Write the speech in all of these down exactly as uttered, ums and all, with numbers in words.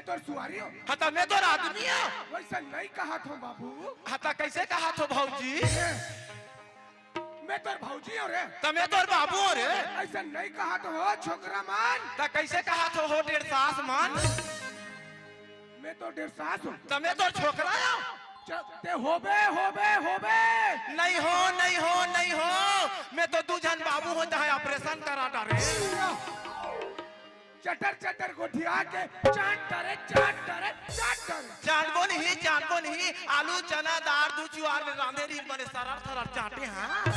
तोर सुवारी हो। हाँ, त मैं तोर आदमी हंव। वइसन नइ कहत हंव बाबू। हाँ, त कइसे कहत हस भौजी? मैं तोर भौजी हंव रे। त मैं तोर बाबू हंव रे। अइसन नइ कहत हस छोकरा मन। त कइसे कहत हस डेढ़ सास मन? मैं तोर डेढ़ सास हंव। त मैं तोर छोकरा हंव। च-, तें होबे, होबे, होबे। नइ हों, नइ हों, नइ हों। मैं तो दू झन बाबू हंव, तहां operation करा डारेंव। चटर चटर गोठिया के चाट डारेंव, चाट डारेंव, चाट डारेंव। चाटबो नहीं, चाटबो नहीं। आलू, चना, दार, दू जुवार ले रांधे रहिस, बने सरर सरर चाटे हंव।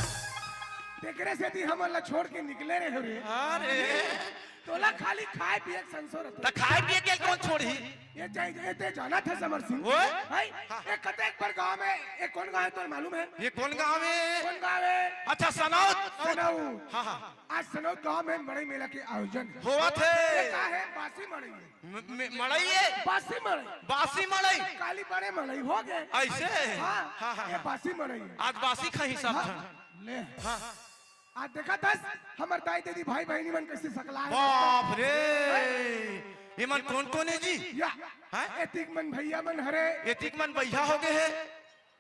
तेकरे सेती हमन ला छोड़ के निकले रहेंव रे। अरे। तोला खाली खाय पिये के संसो रहिथे। त खाय पिये के कोन छोड़ही? ये जाय, ये तें जानत हस अमर सिंह? ओए? हैं? हाँ। ये कतेक बड़ गांव हे, ये कोन गांव हे तोला मालूम हे? ये कोन गांव हे? कोन गांव हे? अच्छा, सनौद। सनौद। हाँ, हाँ। आज सनौद गांव में मड़ई मेला के आयोजन हे। होवत हे। ये का हे? बासी मड़ई हे। म-, म-, मड़ई हे? बासी मड़ई। बासी मड़ई। काली बड़े मड़ई होगे। अइसे? हाँ, हाँ, हाँ, ये हाँ। बासी मड़ई हे। आज बासी खाही सब हाँ, झन। ले। हाँ। आज देखत हस, हमर दाई दीदी भाई बहिनी मन कइसे सकलाय हे। बाप रे। हैं? ये मन कोन कोन हे जी? या। हैं? एतिक मन भइया मन हरे। एतिक मन भइया होगे हे।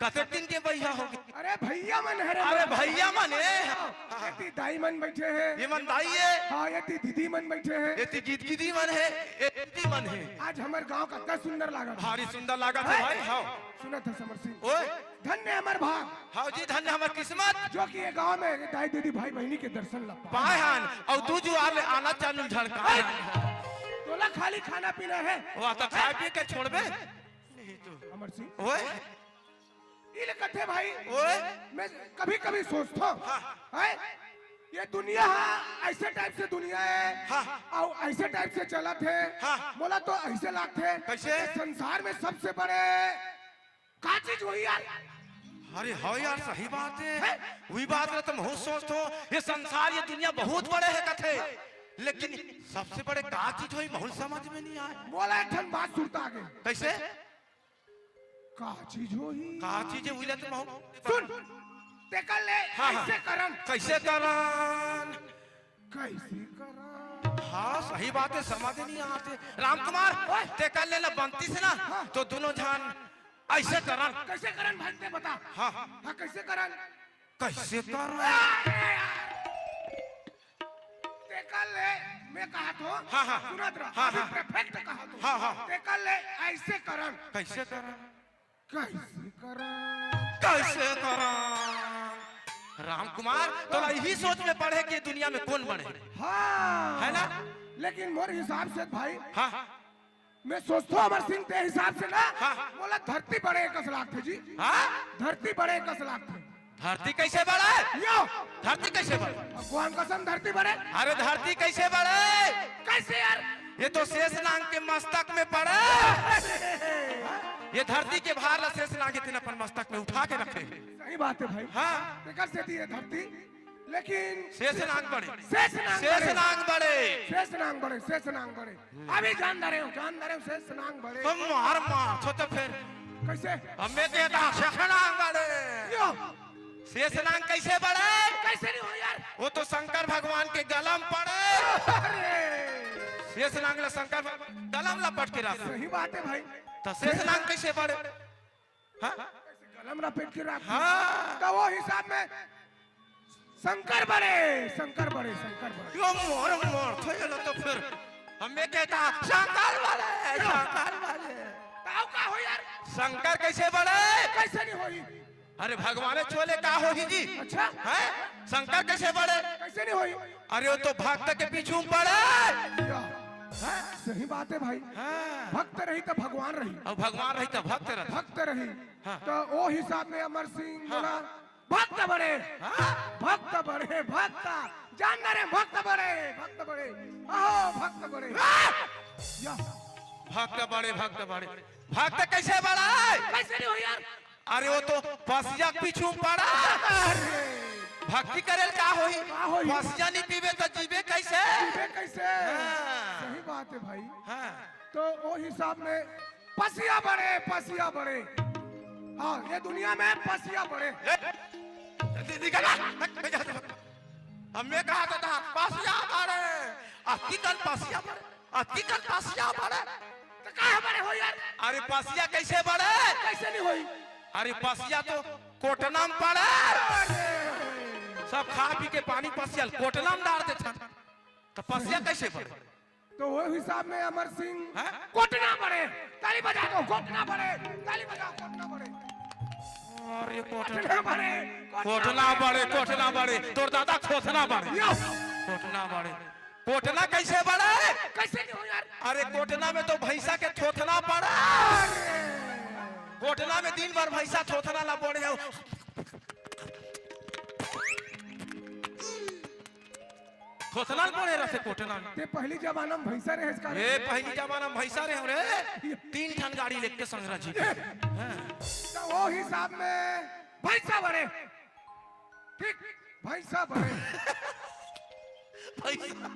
कतेक दिन के भइया होगे? अरे भइया मन हरे। अरे भइया मन हे। एती दाई मन बइठे हे। ये मन दाई हे। हाँ, एती दीदी मन बइठे हे। एती गिदगिदी मन हे, ए दीदी मन हे। आज हमर गांव कतना सुंदर लागत हे। भारी सुंदर लागत हे हैं? भाई, हाँ। सुनत हस अमर सिंह। ओए। धन्य हमर भाग। हाँ जी, धन्य हमर किस्मत। जो कि ये गांव में ये दाई दीदी भाई बहिनी के दर्शन ला पाए। पाए हन, अउ दू जुवार ले आना चानू झड़का। हैं? तोला खाली खाना पीना हे। वाह, त खाय पिये के छोड़बे? नहीं तो। अमर सिंह। ओए। इले कथे भाई, ओए। मैं कभी-कभी सोचथंव, हाँ। हैं? ये दुनिया हा, अइसे type से दुनिया हे, हाँ। अउ अइसे type से चलत हे। हाँ। मोला तो अइसे लागथे, कइसे? ये संसार में सबसे बड़े का चीज होही यार? अरे हव यार, सही बात हे। हैं? उही बात ला तो महूं सोचथंव, ये संसार, ये दुनिया बहुत बड़े हे कथे, लेकिन सबसे बड़े का चीज होही, महूं समझ में नइ आय। मोला एक ठन बात सुरता आगे। कइसे? का चीज होही? का चीज हे, उही ला तो महूं। सुन, तेकर ले हाँ, हाँ। कइसे करन? कइसे करन? कइसे करन? हाँ, सही बात हे, समझ नइ आत हे। रामकुमार, ओए। तेकर ले ना बनतिस ना, हाँ। तो दूनों झन अइसे करन। कइसे करन भाई, तें बता। हाँ। हाँ, कइसे करन? कइसे करन? अरे यार। तेकर ले, मैं कहत हंव, हाँ, हाँ। सुनत रह, हाँ, अभी हाँ। Perfect कहत हंव। हाँ, हाँ। तेकर ले अइसे करन। कइसे करन? कइसे करन? कइसे करन? रामकुमार, तोला इही सोच में पड़े कि दुनिया में कोन बड़े हे। हाँ। हे ना? लेकिन मोर हिसाब से भाई, हाँ। मैं सोचथंव अमर सिंह, तें हिसाब से ना, हाँ। मोला धरती बड़े कस लागथे जी। हाँ? धरती बड़े कस लागथे। धरती कइसे बड़े? यो। धरती कइसे बड़े? भगवान कसम धरती बड़े। अरे धरती कइसे बड़े? कइसे यार? ये तो शेष नांग के मस्तक में पड़े। ये धरती के भार ला शेष नांग हे तेन अपन मस्तक में उठा के रखे। सही बात हे भाई। हाँ। तेकर सेती ये धरती, लेकिन शेष नांग बड़े। शेष नांग शेष बड़े। नांग बड़े। शेष नांग बड़े, शेष नांग बड़े। अभी जान डारेंव, जान डारेंव, शेष नांग बड़े। तुम मार मार, छो तो फिर। कइसे? हमें कहता शेष नांग बड़े। यो। शेष नांग कइसे बड़े? कइसे नइ होही यार? वो तो शंकर भगवान के गला में पड़े। अरे। शेष नांग ला शंकर भगवान गला में लपट के रखे। सही बात हे भाई। त शेष नांग कइसे बड़े? हाँ? कइसे गला में लपेट के रखे? हाँ। त वो हिसाब में शंकर बड़े, शंकर बड़े, शंकर बड़े। यो मोर मोर, थो ये लो तो फिर। हमें कहता शंकर बड़े, शंकर बड़े। त अउ का होही यार? शंकर कइसे बड़े? कइसे नइ होही? अरे भगवान छोले का होही जी? अच्छा। हैं? शंकर कइसे बड़े? कइसे नइ होही? अरे वो तो भक्त के पीछू में पड़े। या। हैं? सही बात हे भाई। हाँ। भक्त रही त भगवान रही। अउ भगवान रही त भक्त रही। भक्त रही। हाँ। त ओ हिसाब में अमर सिंह हाँ। बोला, भक्त बड़े। हाँ। भक्त बड़े, भक्त। जान डारेंव भक्त बड़े, भक्त बड़े। अहो, भक्त बड़े। हाँ। या। भक्त बड़े, भक्त बड़े। भक्त कइसे बड़े? कइसे नइ होही यार? अरे वो तो पसिया के पीछू में पड़े। अरे। भक्ति करे ले का होही? का होही? पसिया नइ पीबे त जीबे कइसे? जीबे कइसे? हाँ। सही बात हे भाई। हाँ। त ओ हिसाब में पसिया बड़े, पसिया बड़े। हाँ, ये दुनिया में पसिया बड़े। ए, दि-, निकल आ। हमें कहत हस पसिया बड़े। अतिकन पसिया बड़े। अतिकन पसिया बड़े। त आ, बड़े हो यार। अरे पसिया कैसे बड़े? कैसे नहीं होई? अरे पसिया तो कोटना में पड़े। अरे। सब खा पी के पानी पसिया ल कोटना में डार देथन, तो पसिया कैसे बड़े? तो वो हिसाब में अमर सिंह हैं? कोटना बड़े, ताली बजा दो, कोटना बड़े, ताली बजाओ, कोटना बड़े। अरे कोटना। कोटना बड़े, कोटना बड़े, कोटना बड़े, तोर दादा खोसना बड़े। यो। कोटना बड़े। कोटना कैसे बड़े? कैसे नहीं हो यार? अरे कोटना में तो भैंसा के थोथना पड़े। कोटना में दिन भर भैंसा थोथना ला बोड़े हो। थोथना ल बोड़े रथे कोटना में। ते पहली जमाना में भैंसा रहे इसका। ए, पहली जमाना में भैंसा रहे रे। तीन ठन गाड़ी लेके संगरा जी। हाँ। तो वो हिसाब में भैंसा बड़े। ठीक, भैंसा बड़े। भैंसा।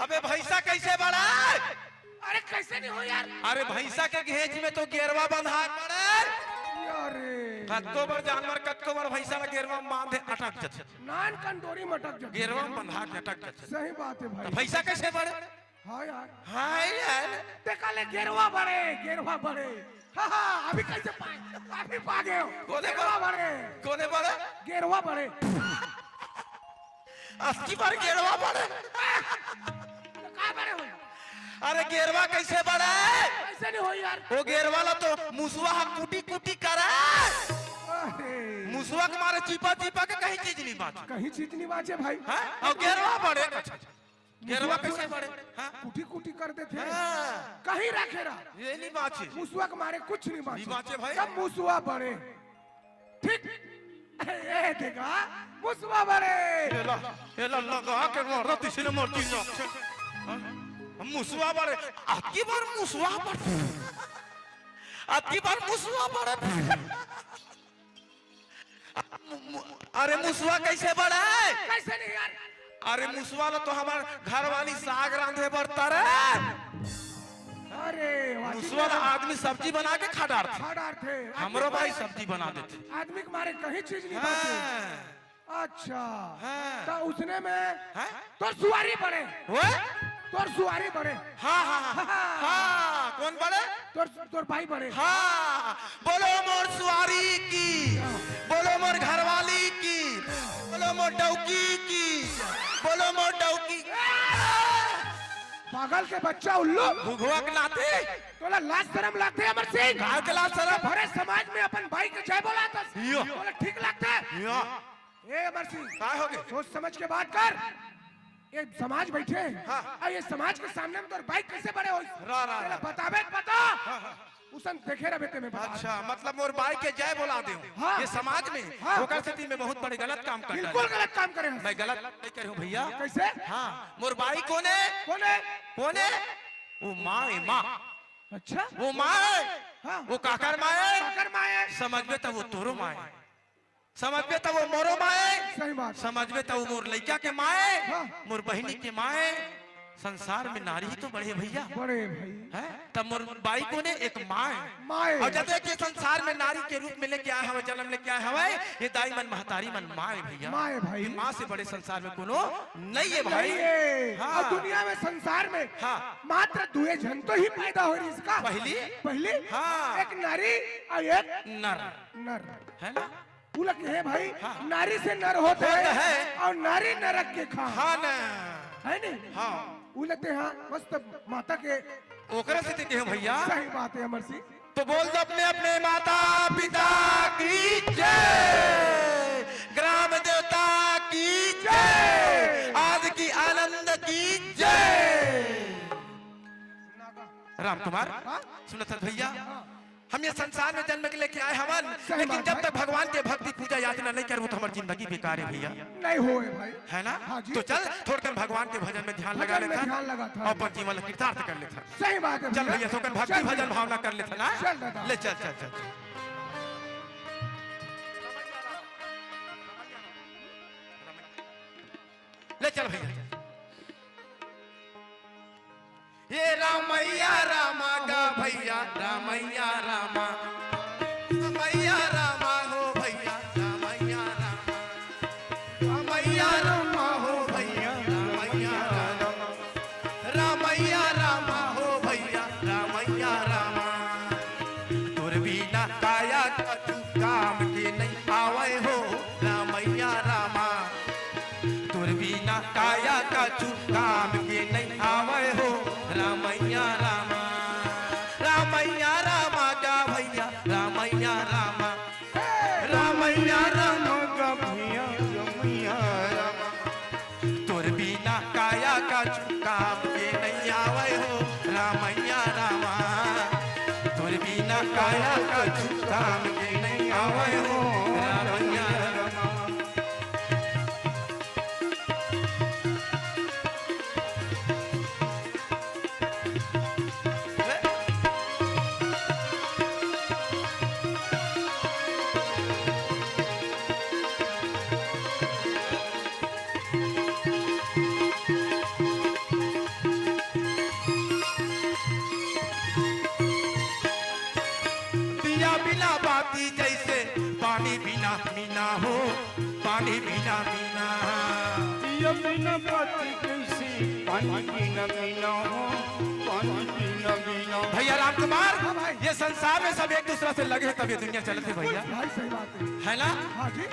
अबे भैंसा कैसे बड़े? अरे कैसे नहीं हो यार? अरे भैंसा के घेंच में तो गेरवा बंधा पड़े। अरे। कतको बर जानवर, कतको बर भैंसा ला गेरवा में बांधे अटक जथे। नान कंडोरी में अटक जथे। गेरवा में बंधा के अटक जथे। सही बात है भाई। तो भैंसा कैसे बड़े? हाँ यार। हाँ यार। देखा ले गेरवा बड़े, गेरवा बड़े। हाँ, हाँ, अभी कैसे पाए? अभी पा गए हो। कोने गेरवा बड़े। बड़े? कोने बड़े? गेरवा बड़े। अबकी बार गेरवा बड़े। तो का बड़े हो? अरे गेरवा कैसे बड़े? कैसे नहीं हो यार? वो गेरवा ला तो मुसवा ह कुटी कुटी करे। अरे। मुसवा के मारे चिपा चिपा के कहीं चीज नहीं बाँचे। कहीं चीज नहीं बाँचे भाई। हाँ? और गेरवा बड़े। गेरवा कैसे बड़े? हाँ? कुटी कुटी कर देथे। हाँ। कहीं रखे रहा। ये नहीं बाँचे। मुसवा के मारे कुछ नहीं बाँचे। नहीं बाँचे भाई। तब मुसवा बड़े। ठीक। ए देखा, मुसवा बड़े। एला, एला लगा के मारा तीसरे मर्जी ना। हाँ? मुसवा बड़े। अबकी बार मुसवा बड़े। अबकी बार मुसवा बड़े। मु-, मु-, अरे मुसवा कैसे बड़े? कैसे नहीं यार? अरे मुसवा ला तो हमार घरवाली साग रांधे बर तरे। अरे वाह, मुसवा ला आदमी सब्जी बना के खा डारथे। खा डारथे। हमरो भाई सब्जी बना देथे। आदमी के मारे कहीं चीज नहीं बाँचे। हाँ। अच्छा। हाँ। तो उसने में हाँ? तोर सुवारी बड़े। वो? तोर सुवारी बड़े। हाँ, हाँ, हाँ। हाँ, कौन बड़े? तोर, तोर भाई बड़े। हाँ, बोलो मोर सुवारी की, बोलो मोर घरवाली की, बोलो मोर डौकी की, बोलो मोर डौकी। पागल के बच्चा उल्लू। घुघुआ के नाती। तोला लाज शरम लागथे अमर सिंह? काहे के लाज शरम? भरे समाज में अपन बाई के जय बोलाथस। यो। तोला ठीक लागथे? यो। ए अमर सिंह, का हो गे? सोच समझ के बात कर। ये समाज बैठे हे। हाँ। अउ ये समाज के सामने में तोर बाई कैसे बड़े होइस? रा, रा, तेला रा। बताबे त बता। हाँ, हाँ। उसन देखे रहे ते में बता। अच्छा, मतलब मोर बाई के जय बोला दे। हाँ। ये समाज में हाँ। ओकर सेती मैं बहुत बड़े गलत काम कर बिल्कुल डारे। गलत काम करे हस। मैं गलत नहीं करे हूँ भैया। कैसे? हाँ, मोर बाई कोने? कोने? कोने? वो माँ हे, माँ। अच्छा। वो माँ हे। हाँ। वो काकर माँ हे? काकर माँ हे। समझबे त वो तोरो माँ हे। समझबे त वो मोरो माँ हे। सही बात। समझबे त वो मोर लइका के माँ हे, हाँ। मोर बहिनी के माँ हे। संसार में नारी ही तो बड़े भैया। बड़े भाई। हैं? तब मोर बाई कोने? एक माँ हे। माँ हे। अउ जते के संसार में नारी के रूप में लेके आए हवय, जन्म लेके आए हवय, ये दाई मन, महतारी मन माँ हे भैया। माँ हे भाई। ये माँ से बड़े संसार में कोनो नहीं हे भाई। नहीं हे। हाँ। अउ दुनिया में, संसार में हाँ। मात्र दुए झन तो ही पैदा हो रहिस का। पहली? पहली? हाँ। एक नारी अउ एक नर। नर। है ना? उलट हे भाई, हाँ। नारी से नर होत हे। अउ नारी नरक के खान। हाँ ना। है नहीं? हाँ। उलटे हाँ, मस्त माता के। ओकरे सेती कहे भैया। सही बात हे अमर सिंह। तो बोल दो अपने अपने माता पिता की जय, ग्राम देवता की जय, आदि की आनंद की जय। राम कुमार, हाँ? सुनत हस भैया? हाँ। हम ये संसार में जन्म के लेके आए हवन, सही लेकिन बात जब है। तक भगवान के भक्ति पूजा याचना नहीं करबो तो हमार जिंदगी बेकार हे भैया। नहीं होए भाई। है ना? हाँ जी। तो चल, थोड़कन भगवान के भजन में ध्यान लगा भजन में लेथन ध्यान लगा था। अउ अपन जीवन ला कृतार्थ कर लेथन। सही बात हे चल भैया। भैया, थोड़कन भक्ति चल भजन भैया। भावना कर लेथन, हाँ? चल दादा। ले चल, चल, चल, चल। ले चल भैया। हे रामैया रामा गा भैया, रामैया रामा। रामैया रामा हो भैया, रामैया रामा। रामैया रामा हो भैया, रामैया रामा। रामैया रामा हो भैया, रामैया रामा। तोर बिना काया कछु काम के नइ आवय हो, रामैया रामा। तोर बिना काया कछु काम के नइ आवय हो, रामैया रामा। रामैया रामा गा भैया, रामैया रामा। रामैया रामा गा भैया, रामैया रामा। तोर बिना काया कछु काम के नइ आवय हो, रामैया रामा। तोर बिना काया कछु काम के नइ आवय हो, रामैया रामा। दिया बिना बाती जैसे पानी बिना मीना हो, पानी बिना मीना। दिया बिना बाती जैसे पानी बिना मीना हो, पानी बिना मीना। भैया राम कुमार, हाँ भाई। ये संसार में सब एक दूसरा से लगे हैं, तब ये दुनिया चलती है भैया। भाई, सही बात है। है ना? हाँ जी।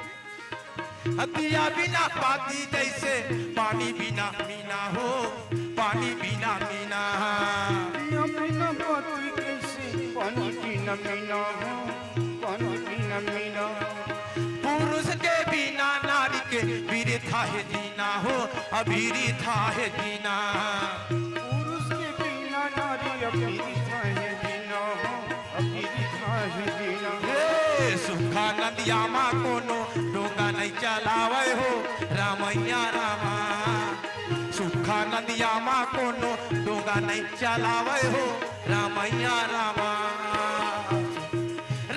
दिया बिना बाती जैसे पानी बिना मीना हो, पानी बिना मीना। दिया बिना बाती जैसे पानी बिना मीना हो, पानी बिना मीना। पुरुष के बिना नारी के बिरथा हे जीना हो, अबिरथा हे जीना। पुरुष के बिना नारी अबिरथा हे जीना हो। हे सुखानंद यामा कोनो डोंगा नइ चलावय हो, रामैया रामा। सुखानंद यामा कोनो डोंगा नइ चलावय हो, रामैया रामा।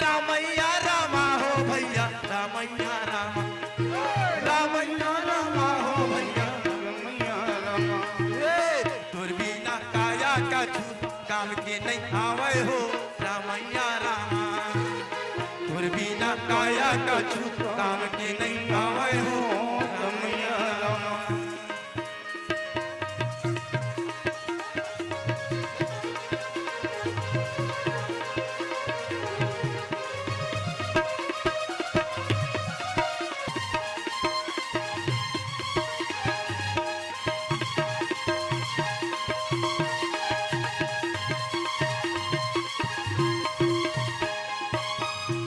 रामैया रामा हो भैया, रामैया रामा। रामैया रामा हो भैया, रामैया रामा। हे तोर बिना काया कछु काम के नइ आवय हो, रामैया रामा। तोर बिना काया कछु काम के नइ आवय हो, रामैया रामा।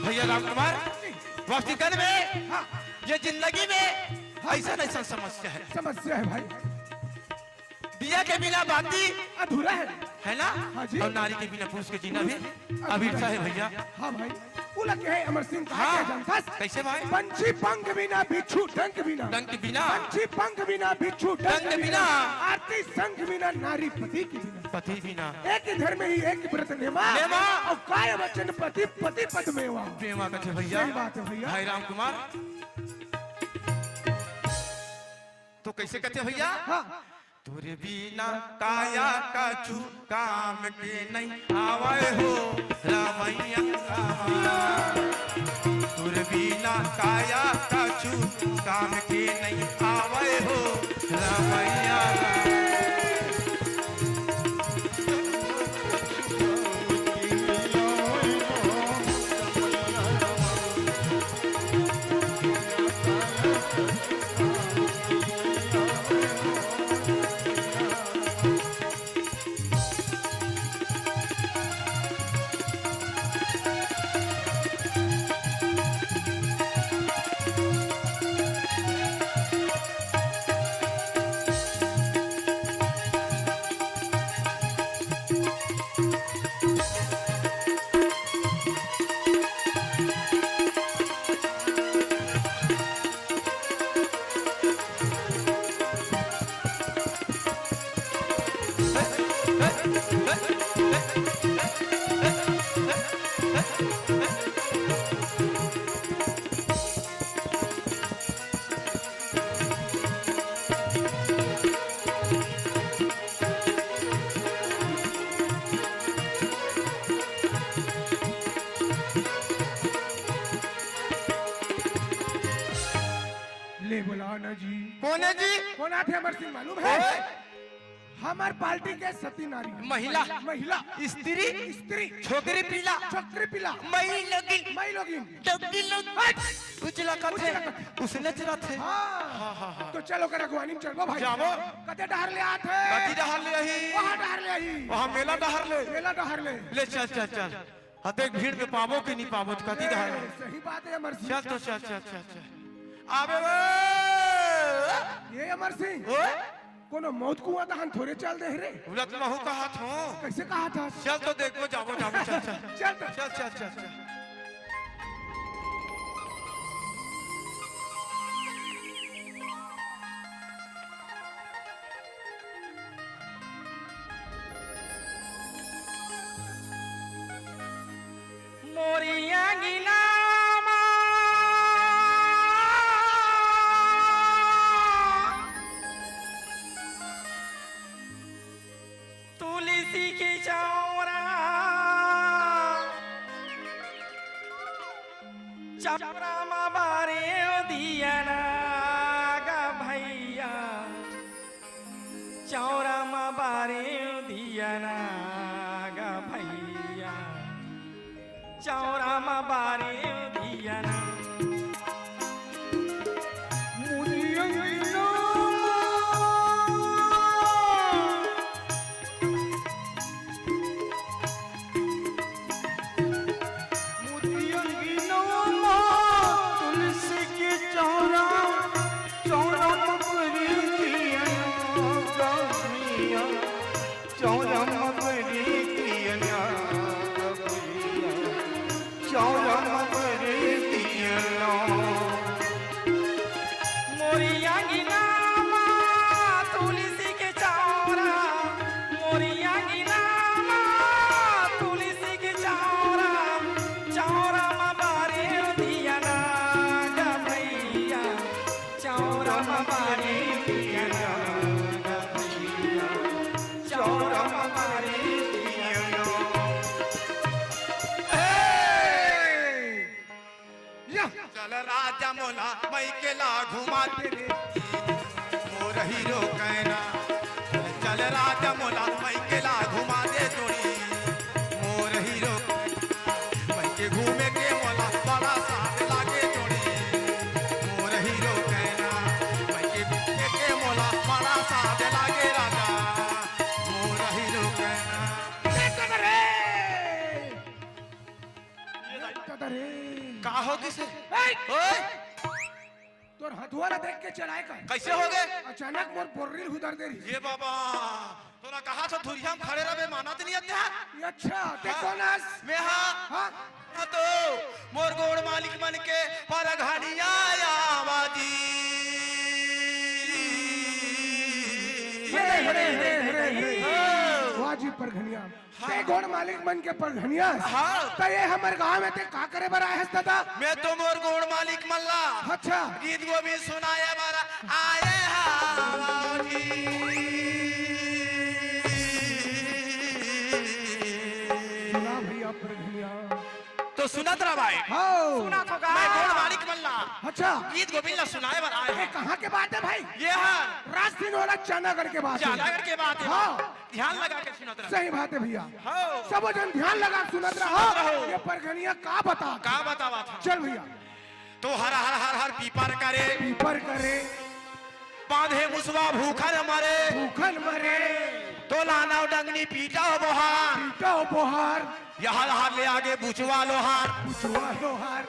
भैया राम कुमार, वास्तविकता में हाँ। ये जिंदगी में हाँ। ऐसा ऐसा समस्या है। समस्या है भाई। दिया के बिना बाती अधूरा है। है ना? हाँ जी। और नारी के बिना पुरुष के जीना भी अधूरा अधूरा है। है भैया। हाँ भाई, वो लग है अमर सिंह का हाँ। क्या जानता है? कैसे भाई? पंछी पंख बिना, बिच्छू डंक बिना। डंक बिना। पंछी पंख बिना, बिच्छू डंक डंक बिना। बिना। आरती शंख बिना, नारी पति के बिना। पति बिना। एक ही धर्म ही एक व्रत नेमा। नेमा। और काय वचन पति, पति पद मेवा। मेवा कथे भैया। सही बात है भैया। भाई राम कुमार। तो कैसे कथे भैया? हाँ। तोरे बिना काया कछु काम के नइ आवय हो, रामैया रामा। तोरे बिना काया कछु काम के नइ आवय हो, रामैया रामा। ले बुलाना जी। कौन है जी? कौन आथे अमर सिंह मालूम है? ओए! हमर पार्टी के सती नारी। महिला। महिला। स्त्री। स्त्री। छोकरी पीला। छोकरी पीला। मई लगिन। मई लगिन। डग्गी लगिन। हट! उजला कथे। उजला कथे। उसने चलत हे। हाँ। हाँ, हाँ, हाँ। तो चल ओकर अगुवानी में चलबो भाई। जाबो। कते डहर ले आत हे? कति डहर ले आही? वहाँ डहर ले आही। वहाँ मेला डहर ले। मेला डहर ले। ले चल, चल, चल। हाँ, देख भीड़ में पाबो कि नहीं पाबो, तो कति डहर ले। ए, सही बात हे अमर सिंह। चल तो चल, चल, चल, चल। आबे वो। ये अमर सिंह। ओए? कोनो मौत कुआं तहन थोरे चल दे रे। उलत महू कहा थो। कैसे कहा था? चल तो देखबो, जाबो, जाबो, चल, चल। चल तो। चल, चल, चल, चल। मोरी अंगना मा तुलसी के चौरा, चौरा मा बारे दिया ना गा भैया। चौरा मा बारे दिया ना गा भैया, चौरा मा बारे दिया ना। मुनियंगना मुनियंगना तुलसी के चौरा, चौरा मा बारे दिया ना गा भैया। चौरा मा बारे दिया ना भैया, चौरा मा बारे दिया ना। मोरी अंगना मा तुलसी के चौरा, मोरी अंगना मा तुलसी के चौरा, चौरा मा बारे दिया ना गा भैया। चौरा मा बारे दिया ना गा भैया, चौरा मा बारे दिया ना। ए! या! चल राजा मोला मइके ला घुमा दे रे, मोर हीरो कैना। चल राजा मोला मइके ला घुमा दे जोड़ी, मोर हीरो। मइके घूमे के मोला बड़ा साथ लागे जोड़ी, मोर हीरो कैना। मइके घूमे के मोला बड़ा साथ लागे राजा, मोर हीरो कैना। दादा रे। का हो गिस? ए! ओए! तोर हथुआ ला देख के चलाए का। कैसे हो गे? अचानक मोर बोर्री हुदर दे रही। ये बाबा, तोला कहा थो धुरिया में खड़े रहे, मानत नहीं अत्या। ये अच्छा, ते हाँ। कौन हस? मैं हाँ। हाँ? हाँ तो, मोर गोड़ मालिक मन के परघनिया आवाजी। हरे, हरे, हरे, हरे, हरे। हाँ। वाह जी परघनिया। हाँ। ते गोड़ मालिक मन के परघनिया। हाँ। त ये हमर गांव में ते का करे बर आए हस दादा? मैं तो मोर गोड़ मालिक मन ला अच्छा। गीत गोविंद सुनाए बर आए हवं जी। सुना भैया परघनिया। तो सुनत रह भाई। हाँ। सुनत हो का? मैं गोड़ मालिक मन ला अच्छा। गीत गोविंद ला सुनाए बर आए हवं। कहाँ के बात हे भाई? ये हा राजसिंह वाला चानागढ़ के बात हे। चानागढ़ के बात हे। हाँ। ध्यान लगा के सुनत रह। सही बात हे भैया। हाँ। सबो झन ध्यान लगा सुनत रह। सुनत रहो। ये परघनिया का बता? का बतावत हे? चल भैया। तो हर हर हर हर पीपर करे। पीपर करे। बांधे मुसवा भूखन मरे। भूखन मरे। तो लाना डंगनी पीटा हो बोहार। पीटा हो बोहार। ये हर हर ले आगे बुचवा लोहार। बुचवा लोहार।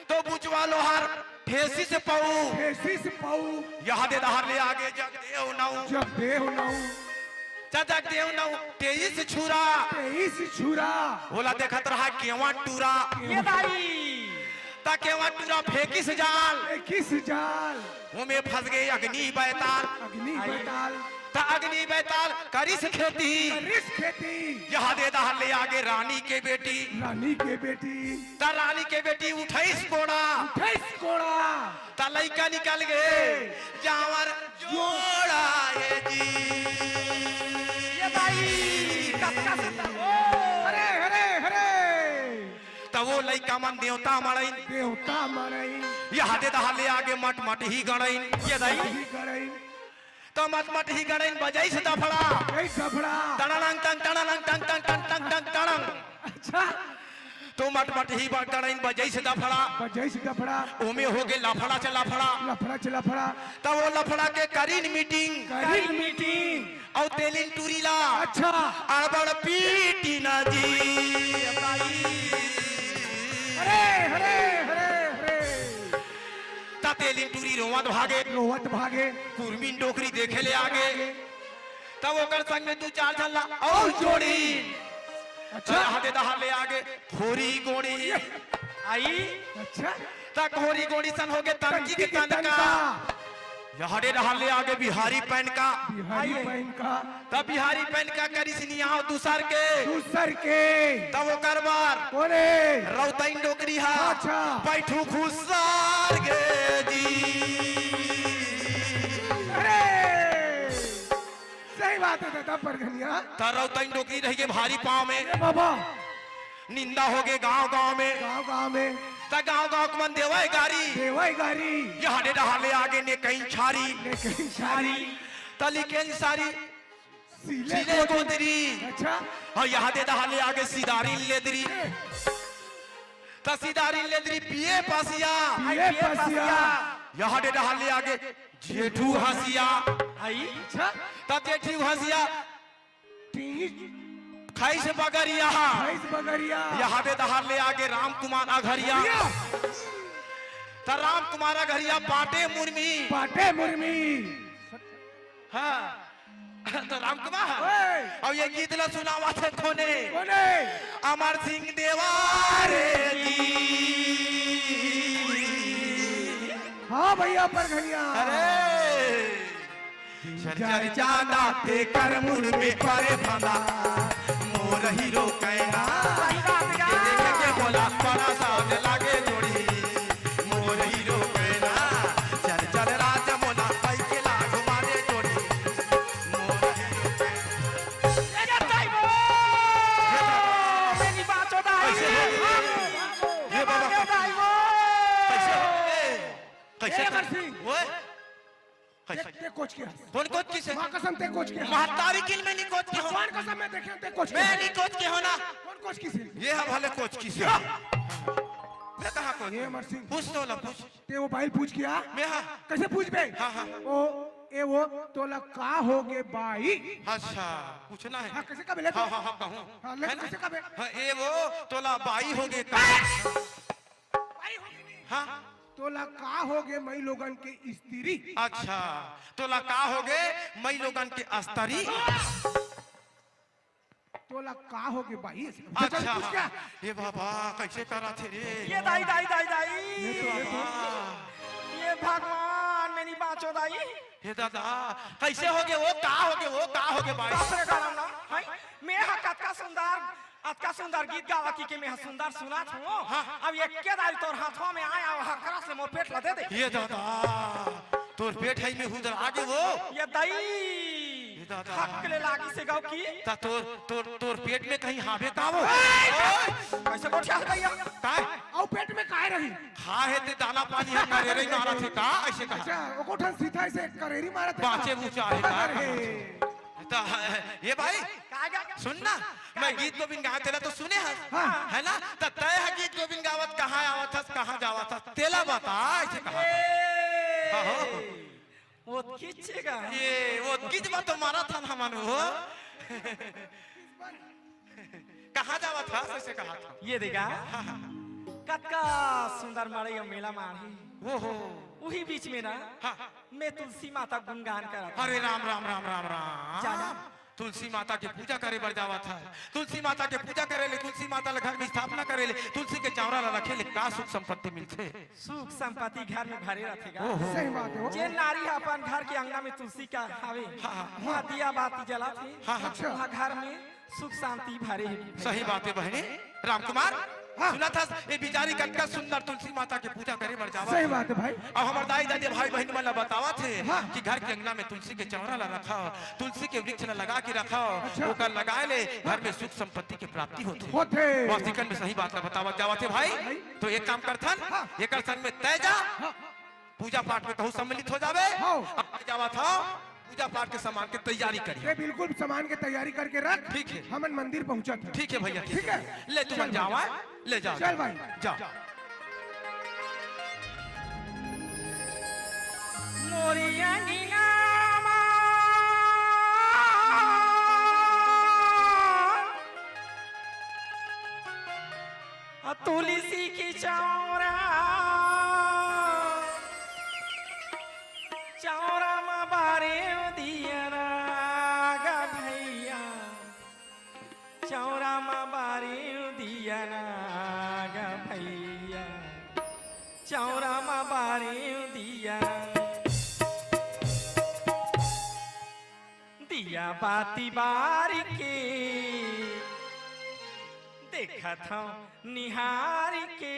तो बुचवा लोहार ठेसिस पऊ। ठेसिस पऊ। ये दे डहर ले आगे जगदेव नऊ। जगदेव नऊ। त जगदेव नऊ तेईस छुरा। तेईस छुरा। ओला देखत रहा केवा टूरा। ये दाई। त केवा टूरा फेंकिस जाल। फेंकिस जाल। ओमे फंस गे अग्नि बैताल। अग्नि बैताल। त अग्नि बैताल करिस खेती। करिस खेती। ये दे डहर ले आगे रानी के बेटी। रानी के बेटी। त रानी के बेटी उठइस कोड़ा। उठइस कोड़ा। त लइका निकल गे। जांवर जोड़ा हे जी। ये भाई, कतका सुंदर। हरे, हरे, हरे। त वो लइका मन देवता मड़इन। देवता मड़इन। ये दे डहर ले आगे मट मट ही गड़इन। ये दाई। ही गड़इन। त मटमटही गड़इन बजइस दफड़ा। ए दफड़ा। तड़ड़ंग टंग, तड़ड़ंग टंग, टंग, टंग, टंग, टंग, तड़ंग। अच्छा। तो मटमटही ब-, गड़इन बजइस दफड़ा। बजइस दफड़ा। ओमे होगे लफड़ा च लफड़ा। लफड़ा च लफड़ा। त वो लफड़ा के करिन मीटिंग। करिन मीटिंग। अउ तेलिन टूरी ला। अच्छा। अड़बड़ पीटी ना जी। अरे, अरे, अरे, अरे। त तेलिन टूरी रोवत भागे। रोवत भागे। कुरमिन डोकरी देखे ले आगे। तब ओकर संग में दू चार झन ला अउ जोड़ी। अच्छा। त यहदे डहर ले आगे होरी गोड़ी। आई। अच्छा। त होरी गोड़ी सन होगे तनकी के तनकी के तनका। तनका। यहदे डहर ले आगे बिहारी पैनका। बिहारी आई। पैनका। त बिहारी पैनका करिस नियाव दूसर के। दूसर के। तब ओकर बर कोने? रौतइन डोकरी हा। अच्छा। पैठू खुसार गे जी। अरे, सही बात हे दादा परघनिया। त रौतइन डोकरी रहिगे भारी पाँव में। ए बाबा। निंदा होगे गाँव गाँव में। गाँव गाँव में। त गाँव गाँव के मन देवय गारी। देवय गारी। यहदे डहर ले आगे नेकइन छारी। नेकइन छारी। त लिखेन सारी। सीले सीले गोदरी। गोदरी। अच्छा। अउ यहदे डहर ले आगे सिदारिन लेदरी। त सिदारिन लेदरी पिए पसिया। पिए पसिया। यहदे डहर ले आगे जेठू हँसिया। आई। अच्छा। त जेठू हँसिया। टीस। खइस बगरिया। खइस बगरिया। यहदे डहर ले आगे रामकुमार अघरिया। अघरिया। त रामकुमार अघरिया बाटे मुर्मी। बाटे मुर्मी। हाँ। त रामकुमार। ओए। अउ ये गीत ला सुनावत हे कोने? कोने? अमर सिंह देवारे जी। हाँ भइया परघनिया। अरे। चल चल जादा तेकर मुड़ में परे फंदा, मोर हीरो कहना। सही बात हे। देख के बोला बड़ा साज लागे जोड़ी, मोर हीरो कहना। चल चल राज मोला पाई के लाग मारे जोड़ी, मोर हीरो कहना। ए दाई वो! ये बाबा। मेरी बाँचो दाई। कैसे हो? ये बाबा। ए दाई वो! कैसे हो? ए, कैसे ए, कर-, अमर सिंह। ओए? कैसे? ते, ते कोच के हस। कोन कोच किसे? माँ कसम ते कोच के हस। महतारी किल मैं नी कोच के हों। भगवान कसम मैं देखे ते कोच के हस। मैं नी कोच के हों ना। कोन कोच किसे? ये हा भले कोच किसे। मैं कहाँ कोच? ये अमर सिंह। पूछ तो ला, पूछ। ते वो बाई ल पूछ के आ। मैं हा। कैसे पूछ बे? हाँ, हाँ। ओ, ए वो, तोला का होगे बाई? अच्छा, पूछना हे। हाँ, कैसे कबे ले तो? हाँ, हाँ, हाँ, कहूँ। हाँ, ले है तो ना? कैसे कबे? हाँ, ए वो, तोला बाई होगे का? बाई होगे नहीं। हाँ। तोला का होगे मई लोगन के स्त्री? अच्छा, तोला का होगे मई लोगन के स्त्री? तोला का होगे बाई? अच्छा, चल, पूछ क्या? ये बाबा, कैसे करत हे रे? ये दाई, दाई, दाई, दाई। ये तो, ये तो। ये भगवान, मैं नी बाँचो दाई। हे दादा, कैसे होगे वो? का होगे वो? का होगे बाई? बाप रे, गरम ना, हैं? मैं हा कतका सुंदर अतका सुंदर गीत गावा कि, कि मैं सुंदर सुनात हों। हाँ। अब एक्के दारी तोर हाथवा में आय, अउ हकरा से मोर पेट ला दे दे। ये दादा, तोर पेट हे में हुदर आगे वो। ये दाई, ये दादा। हक ले लागी से गाँव की। त तोर, तोर, तोर पेट में कहीं हावे का वो? ए! ओए! कैसे गोठिया हे भइया? काय? अउ पेट में काय रही? खाहे ते दाना पानी हे, करेरी मारत हे का? ऐसे कहा। अच्छा, ओको ठन सीधा ऐसे करेरी मारत हे का? बाँचे बूचा हे का? अरे। त, ये भाई, का गा? सुन ना, का मैं गा? गीत गोविंद गावत तेला तो सुने हस, हाँ। है ना? त तय ह गीत गोविंद गावत कहाँ आवत हस, कहाँ जावत हस, तेला बता, ऐसे कहा। ए, हाँ, हो। वो किच्छे गा। ये, वो किच बात तो मारा था ना मन वो। कहाँ जावत हस, ऐसे कहा था। ये देखा। हाँ, हाँ। कतका सुंदर मड़ई अउ मेला माढ़े। वो हो। उही बीच में ना, हाँ। मैं तुलसी माता गुणगान करत हँव। अरे राम, राम, राम, राम, राम। जाना। तुलसी माता के पूजा करे बर जावत हस। तुलसी माता के पूजा करे ले, तुलसी माता ल घर में स्थापना करे ले, तुलसी के चौरा ल रखे ले, का सुख संपत्ति मिलथे? सुख संपत्ति घर में भरे रथे गा। ओहो। सही बात हे वो। जेन नारी ह अपन घर के अंगना में तुलसी का हावे, हाँ, हाँ। वहाँ दिया बाती जलाथे, हाँ, हाँ। अच्छा। वहाँ घर में सुख शांति भरे हे। सही बात हे बहिनी। रामकुमार, हाँ। सुनत हस, ये बिचारी कतका सुंदर तुलसी माता के पूजा करे बर जावत हे। सही बात हे भाई। अब हमर दाई ददा भाई बहिन मन ला बतावत हे, हाँ। कि घर के अंगना में तुलसी के चौरा ला रखव, तुलसी के वृक्ष ला लगा के रखव, अच्छा। ओकर लगाए ले घर में सुख संपत्ति के प्राप्ति होथे। होथे। वास्तविकन में सही बात ला बतावत जावत हे भाई। भाई। तो एक काम करथन, हाँ। एकर संग में तय जा, हाँ। पूजा पाठ में कहूँ सम्मिलित हो जाबे। हाँ। अब जावत हँव। पूजा पाठ के सामान के तैयारी करिए। ये बिल्कुल सामान के तैयारी करके रख। ठीक है। हमन मंदिर पहुंचत हन। ठीक है भैया, ठीक है। ले तुमन जावा, ले जाओ। चल भाई। जाओ। मोरी अंगना मा तुलसी के चौरा, चौरा मा बारे दिया ना गा भैया, चौरा मा बारे दिया ना गा भैया, चौरा मा बारे दिया ना। दिया बाती बार के देखत हंव निहार के,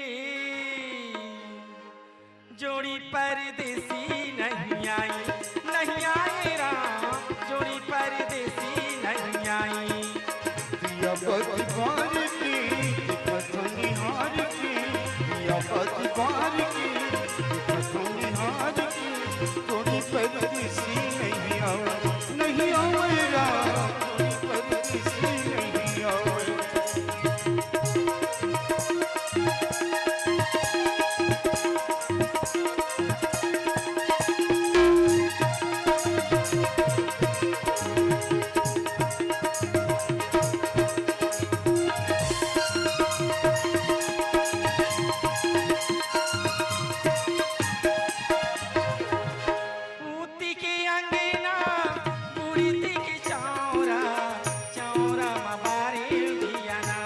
जोड़ी परदेसी नहीं आई, नहीं आई राम, जोड़ी परदेसी नहीं आई। दिया बाती बार के देखत हंव निहार के, दिया बाती बार के देखत हंव निहार के, जोड़ी परदेसी नहीं आवे, नहीं आवे राम, जोड़ी परदेसी नहीं आवे। पूती के अंगना, पुरती के चौरा, चौरा मा बारे दिया ना।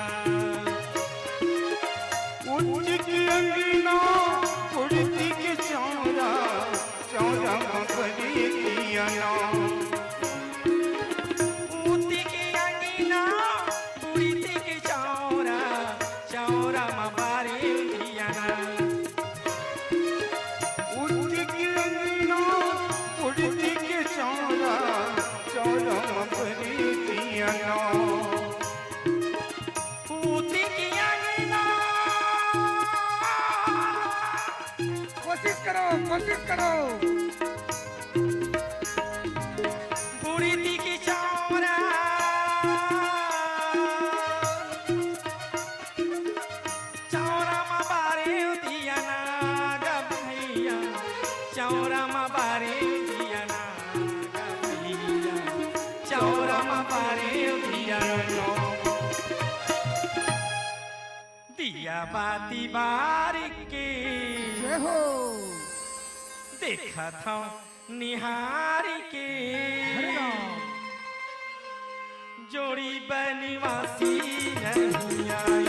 पूती के अंगना, पुरती के चौरा, चौरा मा बारे दिया ना। पूती के अंगना, पुरती के चौरा, चौरा मा बारे दिया ना। पूती के अंगना, पुरती के चौरा, चौरा मा बारे दिया ना। पूती के अंगना। कोशिश करो, कोशिश करो। पुरती के चौरा, चौरा मा बारे दिया ना गा भैया, चौरा मा बारे दिया ना गा भैया, चौरा मा बारे दिया ना। दिया बाती बार के जय हो। देखत हंव निहार के, हरे राम। जोड़ी बनवासी नहीं आई,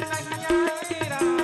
नहीं आई राम।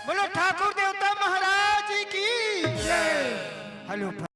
बोलो ठाकुर देवता महाराज की जय। हेलो।